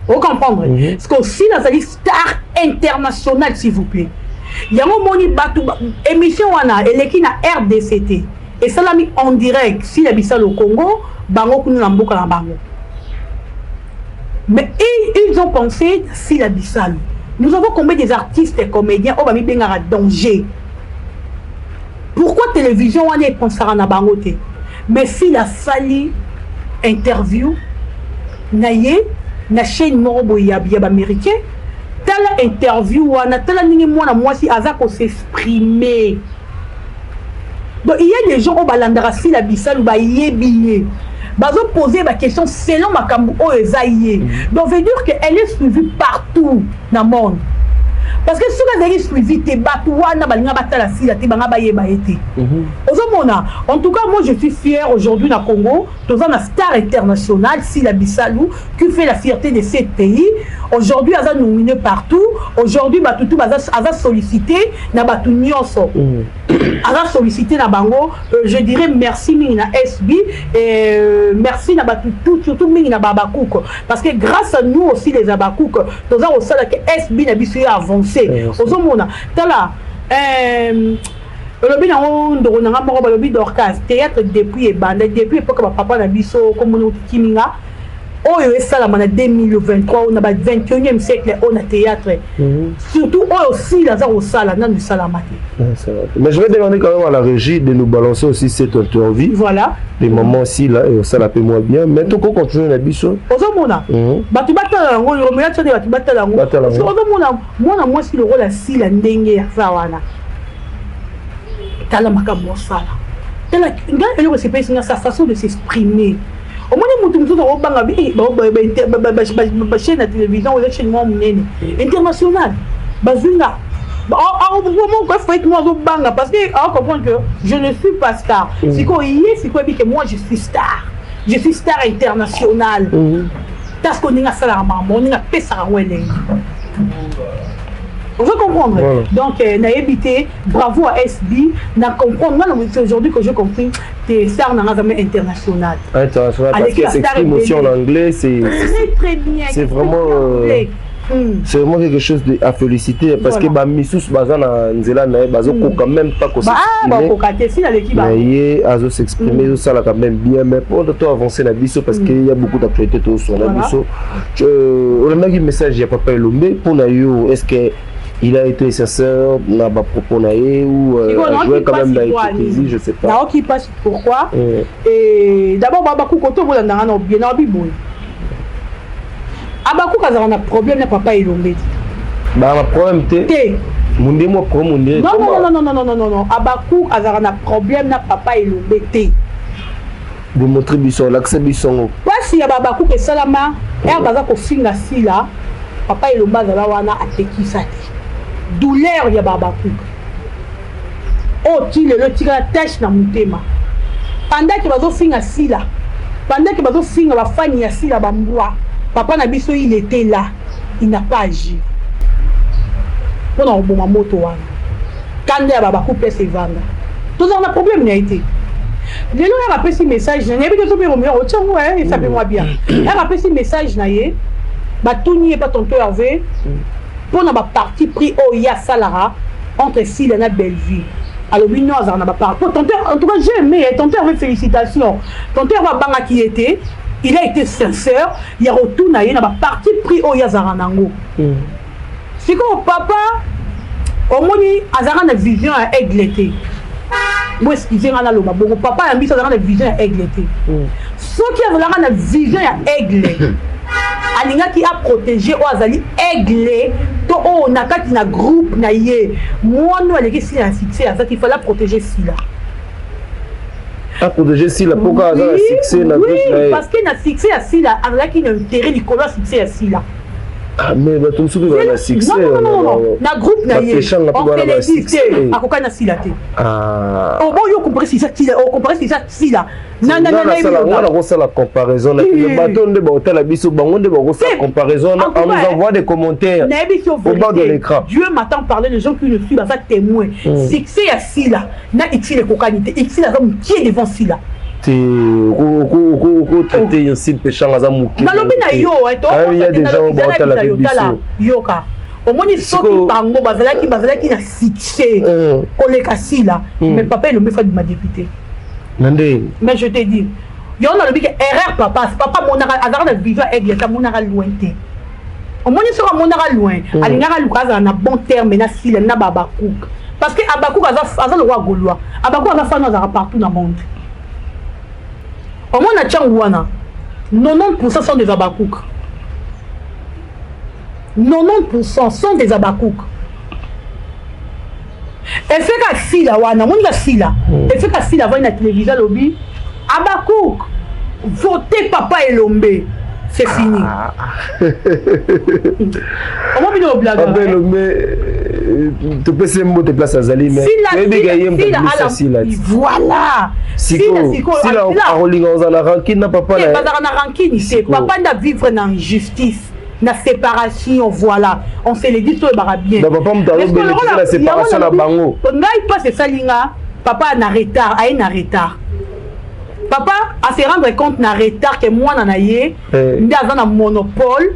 Ocomprendre? Parce que aussi nazali star international, s'il vous plaît. Yango moni bato, émission wana eleki na RDC te, esalami en direct. Sila Bisalu au Congo, bango kuna na mboka na bango, mais ils ont pensé Sila Bisalu. Nous avons combien des artistes et comédiens oyo bamibengaka danger? Pourquoi télévision wana epensaka na bango te? Mais Sila asali interview na ye na chaîne moko boye ya baaméricain. Tala interview wana, tala ndenge mwana mwasi aza kos'exprimer. Donc il y a des gens oyo balandaka Sila Bisalu, bayebi ye, bazopose baquestion selon makambo oyo eza ye. Donc veut dire que elle est suivie partout na monde, parce que soki azalaki suivi te, bato wana balinga batala Sila te, banga bayeba ye te. Ozomona, en tout cas moi je suis fier aujourd'hui, na Congo toza na star international Sila Bisalu qui fait la fierté de ce pays. Aujourd'hui aza nominé partout, aujourd'hui bato tu aza sollicité na bato nyonso, aza sollicité na bango. Je dirais merci mingi na SB et merci na bato tout, surtout mingi na babakouk, parce que grâce à nous aussi les abakouk toza kosalaka SB na biso ye avancé. Ozomona, tala, olobi nango ndoko nanga moko, balobi Dorcas, théâtre depuis ebanda, depuis époque bapapa na biso, komona okiminga oyo esalama na 2023 oyo na ba 21e siècle oyo na théâtre, surtout oyo Sila aza kosala, nanu esalama te. Mais je vais demander quand même à la régie de nous balancer aussi cette interview. Voilà. Les mamans aussi là, et ça la paie moins bien. Mais tout continue na biso. Ozomona, bato batala yango, romela tiane, bato batala yango. Ozomona mwana mwasi lokola Sila ndenge aza wana, tala makambo osala, tala ngai eloko esepelisi nga, sa façon de s'exprimer. Omoni motu mosusu akobanga bachaîne ya télévision, oza chaîne moko monene international, bazwi nga moko efait mo, azobanga parce que acomprendre que je ne suis pas star. Sikoyo ye sikoyo yebi que moi je suis star, je suis star international. Tasiko ndenge asalaka makambo, ndenge apesaka yango elengi, on veut comprendre. Voilà. Donc, nayebi te, bravo à SB, na comprendre. Moi, c'est aujourd'hui que j'ai compris que star n'a jamais international. International, parce qu'elle s'exprime aussi en anglais, c'est très très bien. C'est vraiment c'est vraiment quelque chose de, à féliciter parce que ba misusu baza na nzela na ye, bazokoka même pas kos'exprimer, mais ye azo s'exprimer, ezosala quand même bien. Mais pour to avancer na biso, parce qu'il y a beaucoup d'actualités tosona biso, olandaki message ya papa Elombe. Mpona yo, est ce que il a été sincère na bapropos na ye ou a joué quand même na hypocrisie? Je sais pas. Naoki mpasi. Pourquoi? Et d'abord babakuko to bolandanga na bien, naobi boye, Abakuka azalaka na problème na papa Elombe te. Baa na problème te? Te. Munde mo problème munde. Non, non, non, non, non, non, non, non, Abaku azalaka na problème na papa Elombe te. Démontrer biso, olakisa biso ngo. Mpasi ya babakuka esalama ere baza kofinga Sila, papa Elombe azala wana, apekisa te. Douleur ya babakuka oyo ti lelo etikala tache na motema. Pendant ke bazofinga Sila, pendant ke bazofinga bafani ya Sila bambwa, papa na biso il était là, il n'a pas agi mpona koboma moto wana. Kanda ya babaku place evanda, tozala na problème na ye te. Lelo yaka apesi message na nayebi te, soki romeo otiango esape mwa bien. Yaka apesi message na ye, batuni ye pa tonton Hervé. Mpona baparti pris oyo ye asalaka entre Sila na Bellevue, alobi no azalaka na baparti po tonton. En tout cas, j'ai aimé tonton Hervé, félicitations tonton Hervé. Abangaki ye te, il a été sincère ya kotuna ye na baparti pris oyo ye azalaka nango. Sikoyo papa, omoni, azalaka na vision ya aigle te. Bo excuse nga naloba bongo, papa ya biso azalaka na vision ya aigle te. Soki azalaka na vision ya aigle, alingaki aprotéger oyo azali aigle to oyo na kati na groupe na ye. Mwana oyo aleki Sila na succès azaki, fallait aprotéger Sila. Aprotéger Sila mpo kaka aza na succès na groupe na ye? Parce que na succès ya Sila, azalaki na intérêt likolo ya succès ya Sila. Ah, mais bato mosusu mpe na succès. Non, non, non, na groupe na ye orphelin te, akokani na Sila te. Oboyo ocomparer Sila, ocomparer Sila, Sila. Nga nakosala comparaison na bato nde baotala biso, bango nde bakosala comparaison en nous envoie des commentaires au bas de l'écran. Dieu m'entend parler, les gens qui nous suivent baza témoin. Succès ya Sila na Ursule ekokani te. Ursule aza moke devant Sila. Te, okotraiter Ursule Peshanga aza moke? Nalobi na yo, tala, yoka, omoni, soki bango bazalaki na succès koleka Sila, mais papa Elombe fa bima député. Na ndenge? Mais je te dis, yo nalobi ke erreur papa. Papa amonaka, azalaka na vision aigle te, amonaka loin te. Omoni, soki amonaka loin, alingaka aluka azala na bon terme na Sila na babakouk, parce que Abakouk aza lokwa Gaulois. Abakouk aza fano, azalaka partout na monde. Omona ntango wana, 90 % sont des Abakouk, 90 % sont des Abakouk. Efeka Sila wana, omoni ka Sila, efeka Sila avandi na télévision, alobi: "Abakouk, vote papa Elombe", c'est fini. Omoni bino oblaga. Papa Elombe, topesi mbote place azali, mais toyebi ye moto abimisa Sila. Voilà. Sila akolinga kozala na rancune na papa? Na bazalaka na rancune te. Papa nde vivre na injustice, na séparation. Voilà, on se le dit, toyebaka bien. Papa moto azobénéficie na séparation na bango. Ngai mpasi esali nga, papa na retard, aye na retard. Papa ase rendre compte na retard ke mwana na ye nde aza na monopole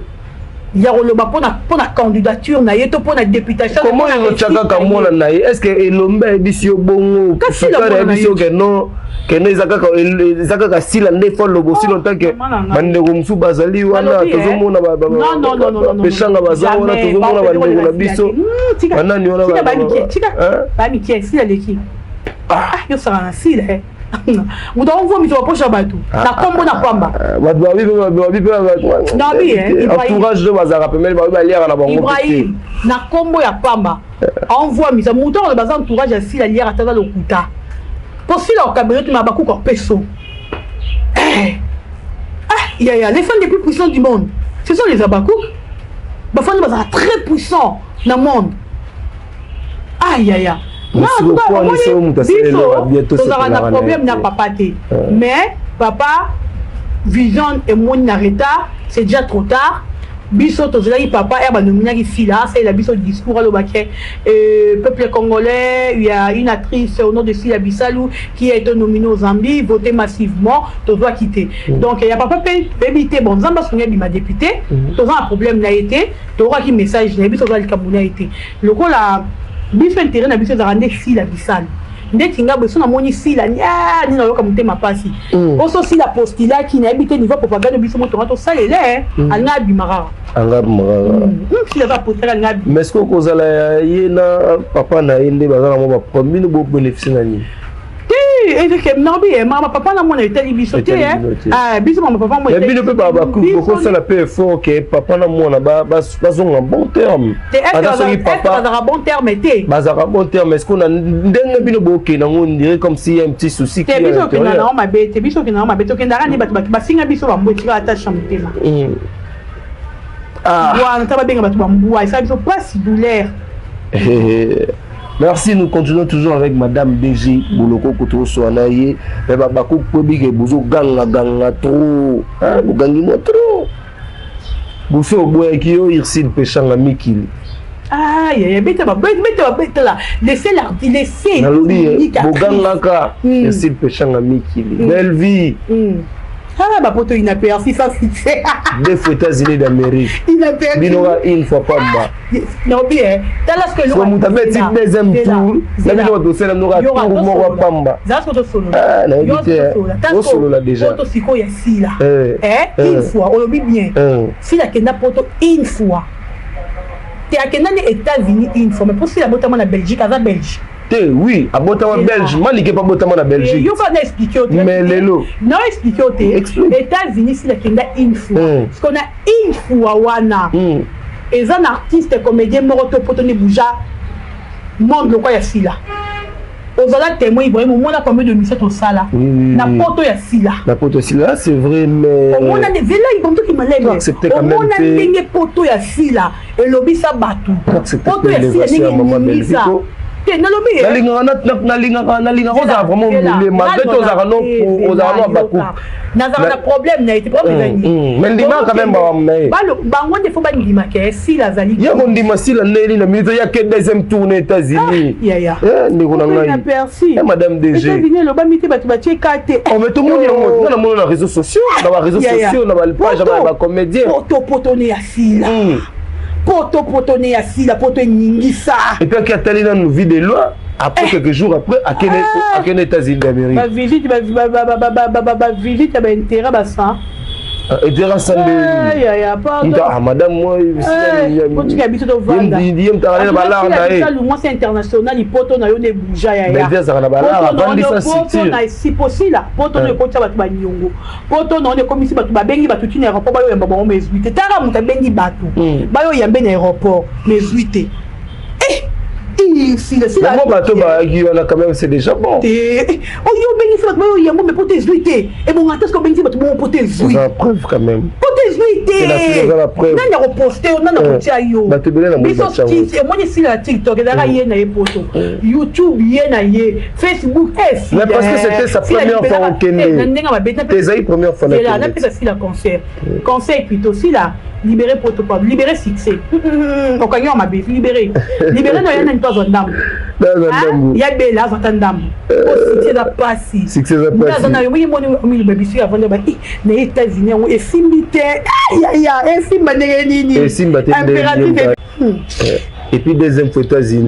ya koloba mpona candidature na ye to mpona députation. Comment ezotya kaka mwana na ye? Est ce que Elombe ayebisi yo bongo? Sukari ayebisi yo ke non, kende eza kaka Sila nde fo lobo si longtemps ke bandeko mosusu bazali wana? Tozomona Peshanga baza wana, tozomona bandeko na biso banani wana. Bamikie, Sila leki yosaka na Sila, moto akovomisa bapoche ya bato na nkombo na pamba. Bato babi mpe entourage oyo bazalaka pembeni, babi baliaka na bango. Ibrahim, na nkombo ya pamba envoimisa moto oyo baza entourage ya Sila, liaka taza lokuta po Sila okabelo te, ma bakuka peso. Ah yaya, les femmes les plus puissantes du monde, ce sont les Abakouk. Bafandi bazalaka très puissant na monde. Ah yaya, biso tozalaka na problème na papa te, mais papa vision emoni na retard, c'est déjà trop tard. Biso tozalaki, papa ere banominaki Sila, asalela biso discours, alobaki: "Peuple congolais, il y a une actrice au nom de Sila Bisalu qui a été nominée aux Zambie, votez massivement." Tozwaki te. Donc ya papa mpe toyebi te. Bon, Nzambe asungi, abima député. Toza na problème na ye te, tokokaki message na ye. Biso toza likambo na ye te. Lokola biso intérêt na biso ezalaka nde Sila Bisalu, ndeti nga boye, so namoni Sila nini, nayoka motema mpasi. Oso Sila postulaki, nayebi te niveau propagande biso motonga tosalela, alinga abima kaka. Anga abima kaka. Sila aza postulaki, alinga abima. Mais ce que kozala ye na papa na ye nde baza na mwa baproblème, bino bobénéficie na nini? Te, ezeke nabi mama papa na mwana etali biso te, biso mama papa. Mwana bino mpe bokosala mpe effort ke papa na mwana bazonga bon terme. Ata soki papa bazalaka bon terme te. Bazalaka bon terme, est ce que na ndenge bino bokende yango, on dirait comme si un petit souci? Te, biso okenda nango mabe te, biso okenda nango mabe te. Okendaka nde bato basinga biso bambwa, etika atasha motema wana, ta babenga bato bambwa, esala biso mpasi, douleur. Merci, nous continuons toujours avec Madame DG Boloko Koto ye. Mais bako kwebi bozo ganga ganga trop. Hein, bogangi mo trop. Bofe oboyaki yo Ursule Peshanga mikili. Ah, yaya, beta ba beta ba beta la. Laissez l'artiste, laissez. Nalobi bogangaka Ursule Peshanga mikili. Belle vie. Ah, bapoto inaperçu sans succès. Deux fois États-Unis d'Amérique. Inaperçu. Bino une fois pamba. Naobi eh, tala ce que so moto abeti deuxième tour na bino bato osala mnoka tour moko pamba. Zala ce que tosolola. Ah, nayebi te. Osolola déjà. Poto sikoyo ya Sila. Eh, une fois, olobi bien. Sila akenda poto une fois. Te, akenda nde États-Unis une fois, mais po Sila abotama na Belgique, aza Belge. Te, oui, abotama Belge, Malike mpe abotama na Belgique. Yo kaka na explique yo te. Mais lelo na explique yo te. États-Unis, Sila akenda une fois, parce qu'on a une fois wana, eza na artiste comédien moko to poto nde bouja monde lokwa ya Sila. Ozala témoin, Ibrahim, omona combien de mission tosala na poto ya Sila. Na poto ya Sila, c'est vrai, mais omona nde zela, Ibrahim, toki maleme. Omona ndenge poto ya Sila elobisa bato, poto ya Sila ndenge eningisa te. Nalobi. Nalingaka ozala vraiment milieu, malgré to ozalaka no, ozalaka no baku. Nazalaka na problème na ye te, problème eza nini? Mais ndimaka quand même bawamu na ye. Bango nde fo bandimaka Sila azali. Ya kondima Sila ndeni na minute yake deuxième tour na États-Unis. Ndeko na ngai, madame DG. États-Unis elobami te, bato batie ka te. Oh, mais tomoni yango, nga namoni na réseaux sociaux, na baréseaux sociaux, na bapage ya bacomédien. Poto, poto ne ya Sila, poto, poto ne ya Sila, poto eningisa. Et puis aki atali nanu vie de loi, après quelques jours après akende États-Unis d'Amérique. Bavisite, bavisite ya baintérêt basa. Intérêt sande. Ah, madame, moi otika biso tovanda. Ye mutaka na balar na ye. Mwasi international, poto na yo nde buja. Yaya azalaka na balar, avandisa structure. Na esi posila poto no ekotisa bato baniongo, poto na wana ekomisi bato babengi bato ntina aéroport, bayoyamba bango, ma ezwi te. Tala, moto abengi bato bayoyambe na aéroport, ma ezwi te. Yango bato bayaki wana quand même, c'est déjà bon. Te, oyo obengisi bato bayo yango, me po te ezwi te, ebonga te. Soki obengisi bato bongo, po te ezwi. Preuve quand même. Po te ezwi te, nani akoposte yo? Nani akotia yo? Biso emoni Esila na TikTok ezalaka ye na ye, poto YouTube ye na ye, Facebook. Mais parce que c'était sa première fois okende. Na ndenge mabe. Ezali première fois. Napesa Sila conseil, conseil plutôt: Sila, libéré poto, quoi, libéré succès, okangi wa mabe, libéré, libéré no ya nani to azwa ndambo ya bela, azwa ta ndambo po succès eza pasi. Aza na yo moki moni omiloba biso avanda ba na États-Unis, yango esimbi te. Yaya, esimba ndenge nini? Esimba te. Impératif. Et puis deuxième fois États-Unis,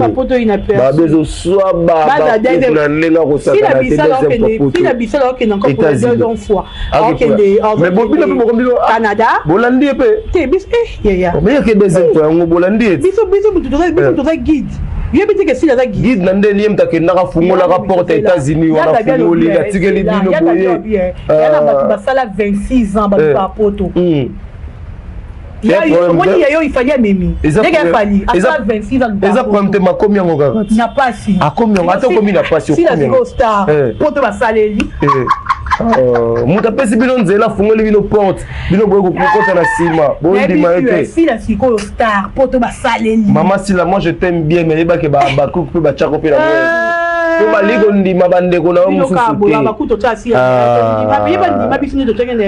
babezoswa na ndenge akosakana te, deuxième fois. Sila bisala okende encore pour la deuxième fois, akende. Mais bino mpe bokomi. Canada. Bolandi ye mpe. Te, biso yaya. Mais yake deuxième fois yango, bolandi ye. Biso mutu toza guide, yebi te ke Sila aza guide. Guide na ndeni? Ye mutu akendaka, fungolaka porte ya États-Unis wana, fungoli, atikeli bino boye. Ya na bato basala 26 ans, bato ya poto. Omoni yayo, ifali amemi ndenge afali asala 26 ans. Eza problème te, makomi yango kaka. Na pasi. Akomi yango, ata okomi na pasi. Sila sikoyo star, poto basaleli. Moto apesi bino nzela, afungoli bino porte, bino boye kokota na nsima, bondima ye te. Sila sikoyo star, poto basaleli. Mama Sila, moi je t'aime bien, mais yebake bakuku mpe batiako mpe na mpo bali kondima bandeko na yo mosusu te.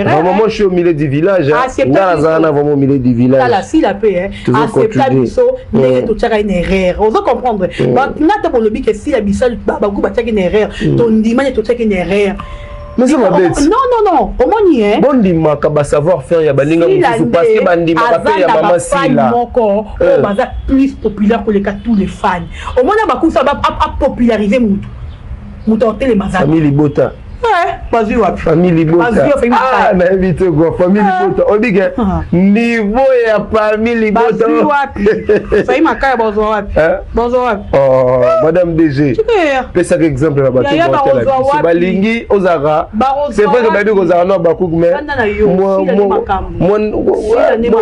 Vraiment, moi je suis au milieu du village, nga nazala na vraiment au milieu du village. Tala, Sila mpe accepta biso ndenge totiaka une erreur, ozo comprendre nga te? Bolobi ke Sila biso baku batiaki une erreur, tondima nde totiaki une erreur. Mais ça mabe. Non, non, non, omoni. Bondimaka basavoir faire ya baninga mosusu, parce que bandimaka mpe ya mama Sila. Moko oyo baza plus populaire koleka tous les fans, omoni bakusa apopularize mutu, moto aotelema. Famille libota. Bazwi wapi? Famille libota, nayebi te quoi. Famille libota, oyebi ke niveau ya famille libota. Bazwi wapi? Famille Makaya bazwa wapi? Bazwa wapi? Madame DG, pesaka exemple na bato biso balingi ozalaka. C'est vrai que bayebi kozala no bakuku, mais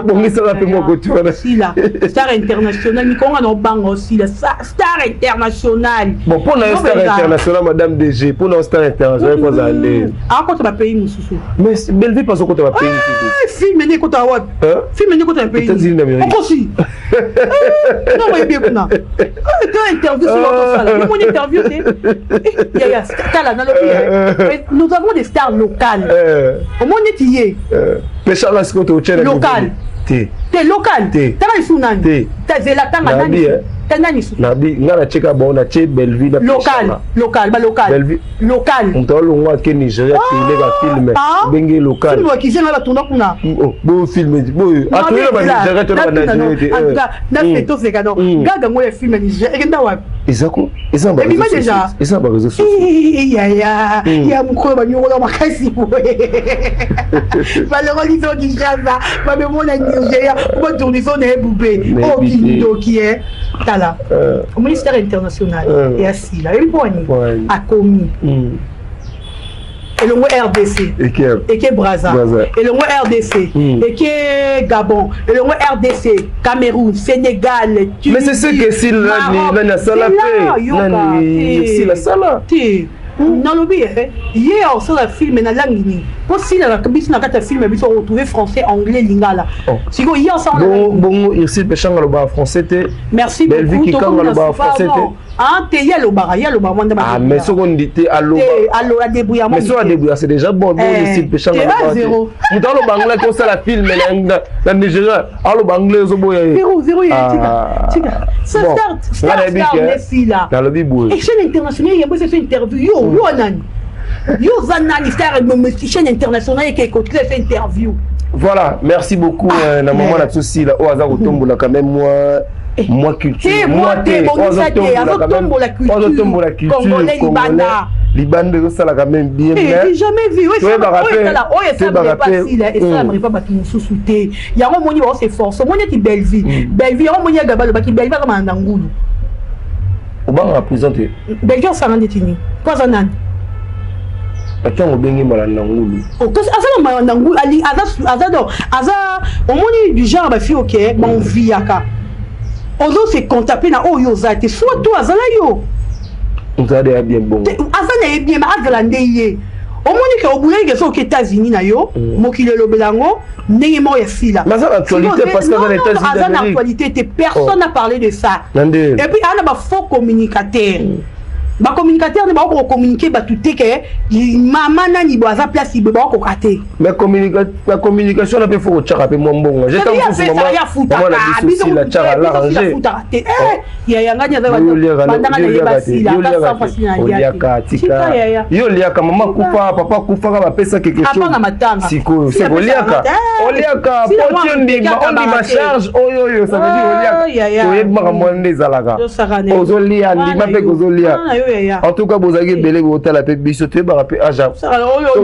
bongisaka mpe moko ti wana. Sila star international, mikonga na obanga osila star international. Bon, mpo na yo star international, madame DG, mpo na yo star international po azala nde? Akota bapays mosusu. Mais Bellevue mpe azokota bapays mosusu. Film nde ekota wapi? Film nde ekota na pays? États-Unis d'Amérique. Okosi, non, oyebi kuna te interview soki otosala omoni interview te. Yaya, tala, nalobi, nous avons des stars locales, omoni neti ye. Pesanga sikoyo totyela. Local. Te. Te, local. Te. Tanga lisusu nani? Te. Zela, tanga nani? Nani susu? Nabi nga natie ka bango, natie Bellevue na Local, local, balocal. Bellevue. Local. Moto alongwa ake Nigeria, tourne bafilm, obenge local. Film wakise nga batunda kuna. Bo film boyo atourne na baNigeria to na baNigeria te. Na fe toseka no gaga ngo ya film ya Nigeria ekenda wapi? Eza ko eza na Ebima déjà. Eza na baréseaux sociaux. Yaya ya mokolo banyokola makasi boye, balongoli so Kinshasa, bamemo na Nigeria po batourne so na ebube oyo kindoki. E tala, omoni star international ya Sila, oyebi mpo wani akomi elongo RDC, eke Braza, elongo RDC, eke Gabon, elongo RDC, Cameroun, Sénégal. Mais c'est ce que Sila nani asala mpe nani Sila asala. Te, nalobi ye osala film na langue nini? Mpo Sila biso na kati ya film biso retrouve français, anglais, lingala. Sikoyo ye osala Bongo Ursule Peshanga alobaka français te? Merci. Bellevue Kikanga alobaka français te? Ah te, ye alobaka, ye alobaka mwa. Ah, mais soki ondi te, aloba. Adébrouilla. Mais soki adébrouilla, c'est déjà bon. Bon, Ursule Peshanga alobaka te? Moto aloba anglais kosala film na Nigeria, aloba anglais, ozoboya ye. Zéro, zéro. Ye tika, tika star, star, star Sila. Nalobi boye. Chaîne internationale yambo eza interview. Yo, yo nani? Yo oza nani? Star, chaîne internationale eke ekotila eza interview. Voilà, merci beaucoup na maman na biso Sila oyo aza kotombola quand même moi culture. Moi te, bongisa te, azotombola culture congolais libanda. Libanda ezosala quand même bien. Mais jamais vu oyo esalamaka Sila, esalamaka epa bato mosusu te. Yango omoni bao s'efforce, omoni eti Bellevue, Bellevue yango omoni agaba alobaki Bellevue akamana na ngulu. Obangaka prison te? Bellevue osala ndeti nini? Po aza nani? Ntango obengi malanda ngulu. Aza na malanda ngulu, aza donc aza omoni du genre bafille oke baenviaka, ozo se contapé na oyo oza te, soit to azala yo. Moto aza bien bongo. Aza na ye bien, ma azala nde ye. Omoni ke obulaki ke soki États-Unis na yo, mokili elobela yango ndenge moko ya Sila. Mais aza na actualité parce que aza na États-Unis. Aza na actualité te, personne n'a parlé de ça. Et puis aza na bafaux communicateur, bacommunicateur nde bakoka kocommuniquer bato te ke mama nani bo aza place boye, bakokoka te. Mais communication na mpe faut kotyaka mpe mwa mbongo. Afutaka te yaya, ngani aza bandanga na ye basila. Oliaka, tika yo oliaka. Mama kufa, papa kufaka, bapesa quelque chose. Matanga. Sikoyo se oliaka, oliaka po ti ondima, ondima charge oyo oyo, ça veut dire oliaka. Toyebi makambo wana nde ezalaka, ozolia, ndima mpe kozolia. En tout cas, bozalaki ebele botala mpe biso, toyebaka mpe age.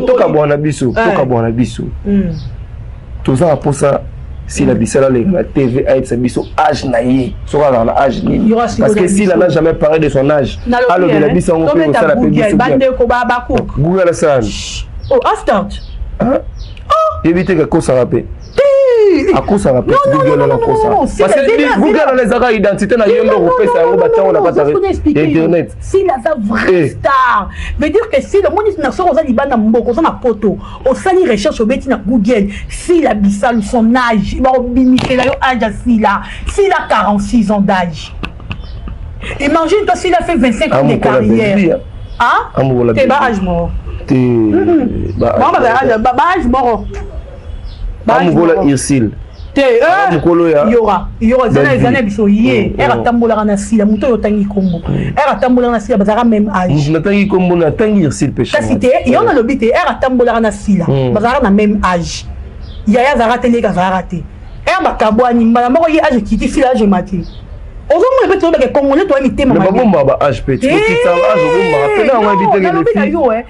Tokabwana biso, tokabwana biso, toza na mposa Sila bisala aleka na TV, ayebisa biso age na ye, soki azala na age nini, parce que Sila n'a jamais parlé de son âge. Alobela biso yango mpe kosala mpe biso. Bandeko babacook. Google asala. Oh, astart. Yebi te kakosaka mpe, akosaka mpe Google wana, akosaka parce que Google wana ezaka identité na yo nde okopesa yango, batiango na kati ya internet. Sila aza vrai star, veut dire que Sila omoni na soki oza libanda mboka, oza na poto, osali recherche, obeti na Google Sila Bisalu son âge, bakobimisela yo âge ya Sila. Sila 46 ans d'âge, imagine toi, Sila fait 25 ans de carrière. Ah, te ba âge moko. Te. Ba âge moko. Amokola Ursule. Te. Mokolo ya Yora, Yora ezana, ezana biso ye ere atambolaka na Sila. Moto oyo otangi kombo, ere atambolaka na Sila, bazalaka même âge. Natangi kombo, natangi Ursule pe. Kasi te, yo nalobi te, ere atambolaka na Sila, bazalaka na même âge. Yaya azalaka te, leki azalaka te. Ere bakabwani mbala moko, ye âge ekiti, Sila âge emati. Ozomona mpe toyebake congolais toya mitema. Babombaka ba âge mpe, okitisa âge, obombaka mpe na yango, yebi te,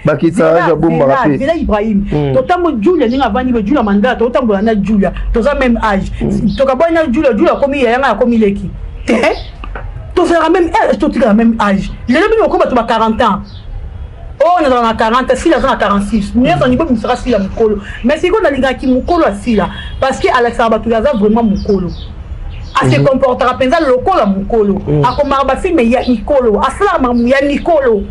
bakitisa âge, abombaka mpe. Zela Ibrahim, totambo Julia ndenge avandi be, Julia Mandala, totambola na Julia, toza même âge. Tokabwani na Julia, Julia akomi yayanga, akomi leki te. Tozalaka même âge, totikala même âge. Lelo bino okoma bato ba 40 ans, oyo nazala na 40, Sila aza na 46, nyonso nibo bimisaka Sila mokolo. Mais sikoyo nalingaki mokolo asila parce que alakisaka bato aza vraiment mokolo, ase comportaka mpenza lokola mokolo, akomaka bafilm ya mikolo, asalaka makambo ya mikolo.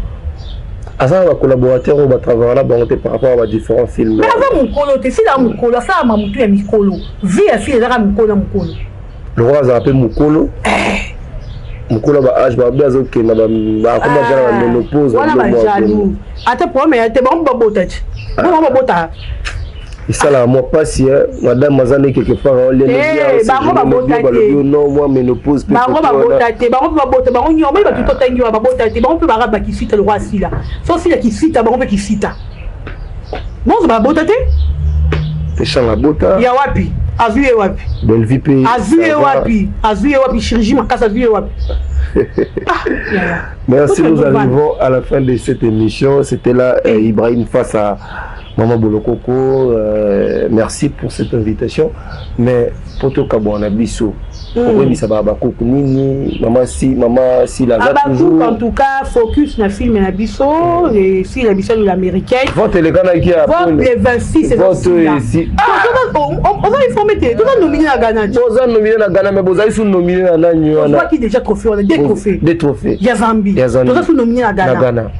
Aza na bacollaborateur oyo batravailla na bango te par rapport à badifférents films. Mais aza mokolo te, Sila mokolo, asalaka mamutu ya mikolo. Vie ya Sila ezaka mokolo na mokolo. Lokolo azala mpe mokolo, mokolo ba âge babe azokenda, bakoma ja na baménopause. Wana bajaloux, ata problème ya te, bango babota ti, bango babota. Esalaka mwa mpasi, madame aza nde quelque part. Bango babota te. Non, mwa ménopause. Bango babota te, bango mpe babota, bango nyonso moi bato totangi wana babota te. Bango mpe baka bakisita lokwa asila so sila kisita, bango mpe kisita bonso babota te. Peshanga bota. Ya wapi? Azwi ye wapi? Bellevue mpe. Azwi ye wapi? Azwi ye wapi? Chirurgie makasi, azwi ye wapi? Ah, merci, nous arrivons à la fin de cette émission. C'était là Ibrahim face à Maman Bolokoko. Merci pour cette invitation. Mais pour tokabwana biso, okoyebisa bakoko nini? Mama si, mama Sila aza toujours. En tout cas, focus na film na biso, Sila biso l'américaine. Vote elekanaki ya vote le 26. Vote esi. Oza informé te? Toza nominé na Ghana. Boza nominé na Ghana, mais bozali su nominé na nani wana? Ozwaki déjà trophée wana, deux trophées. Deux trophées. Ya Zambie. Ya Zambie. Toza su nominé na Ghana. Na Ghana.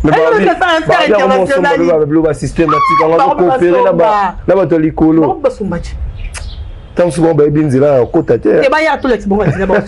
International. Basystème atikanga coopérer na bato ya likolo. Basomba ti. Ntango mosusu bango bayebi nzela ya kokota te. Te, baya tolakisa bango nzela, baya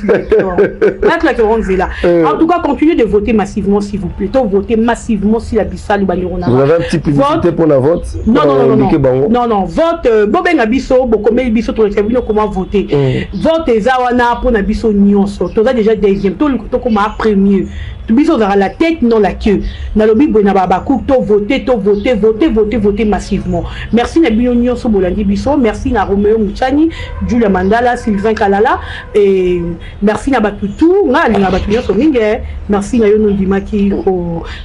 tolakisa bango nzela. En tout cas, continuez de voter massivement, s'il vous plaît. To voter massivement Sila Bisalu, bandeko na. Vous avez un petit publicité pour la vote? Non, non, non, non, non, non, vote, bobenga biso, bokomeli biso, tolakisa bino comment voter. Vote eza wana mpona biso nyonso. Toza déjà deuxième, tokoma premier. Biso ozalaka la tête, non la queue. Nalobi boye na babaku: to voter, to voter, voter, voter, voter massivement. Merci na bino nyonso bolandi biso. Merci na Romeo Muchani, Julia Mandala, Sylvain Kalala, et merci na bato tu nga alinga, bato nyonso mingi. Merci na yo nondimaki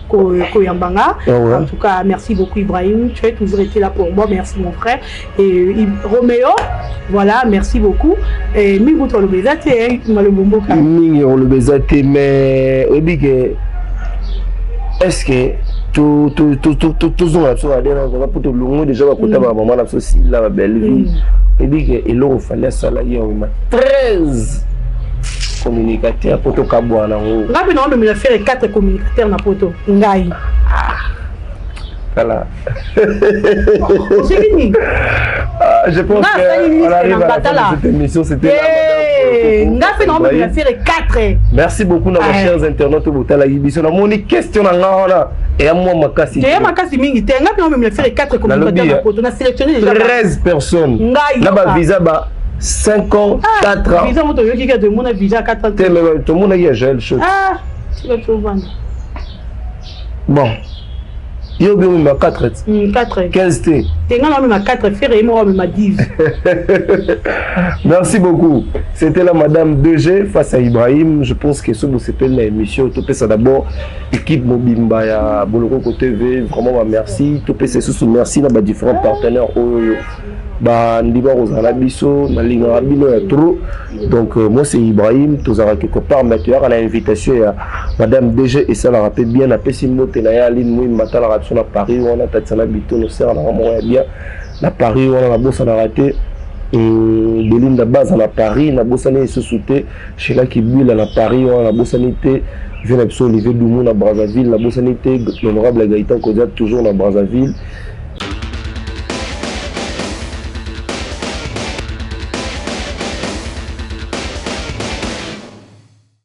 koyamba nga. En tout cas, merci beaucoup Ibrahim, tu as toujours été là pour moi. Merci mon frère et Roméo. Voilà, merci beaucoup. Et mingi toloba eza te, malobo mboka. Mingi oloba eza te, mais oyebi ke est ce que tozonga biso na mpo tolongwe déjà bakota bamama na biso Sila, baBellevue. Oyebi ke eloko Fally asalaki yango 13 communicateur mpo tokabwana yango. Ngai mpe naomemela faire 4 communicateur na poto ngai. Voilà. Oseki nini? Je pense qu'on arrive à la fin de cette émission. C'était nga mpe naomemela faire 4. Merci beaucoup na bachers internautes botalaki biso. Namoni question na nga wana eya mwa makasi. Eya makasi mingi te. Nga mpe naomemela faire 4 communicateur na poto, na sélectionné déjà 13 personnes na bavisa ba 5 ans, 4 ans. Visa moto oyoki kaka, tomona visa 4 ans. Te, mais tomonaki ya Jael Shot. Ah, tika tovanda. Bon, yo obi omema 4. 4. 15 te. Te, nga na omema 4, Ferre ye moko omema 10. Merci beaucoup. C'était la madame 2G face à Ibrahim. Je pense que ce bosepeli na émission, topesa d'abord équipe mobimba ya Bolokoko TV vraiment ba merci. Topesa lisusu merci na badifférents partenaires oyo bandima kozala biso. Nalingaka bino ya trop. Donc moi c'est Ibrahim, tozalaka quelque part, mais toyaka na invitation ya madame DG, esalaka mpe bien. Napesi mbote na ye Aline Mwimba, atalaka biso na Paris wana, Tatiana Bitono, sere nanga moko ya bien na Paris wana. Nabosanaka te Belinda Baza na Paris, nabosani lisusu te Shela Kibwila na Paris wana, nabosani te vie na biso Olivier Dumu na Brazzaville, nabosani te l'honorable Gaëtan Kodia toujours na Brazzaville.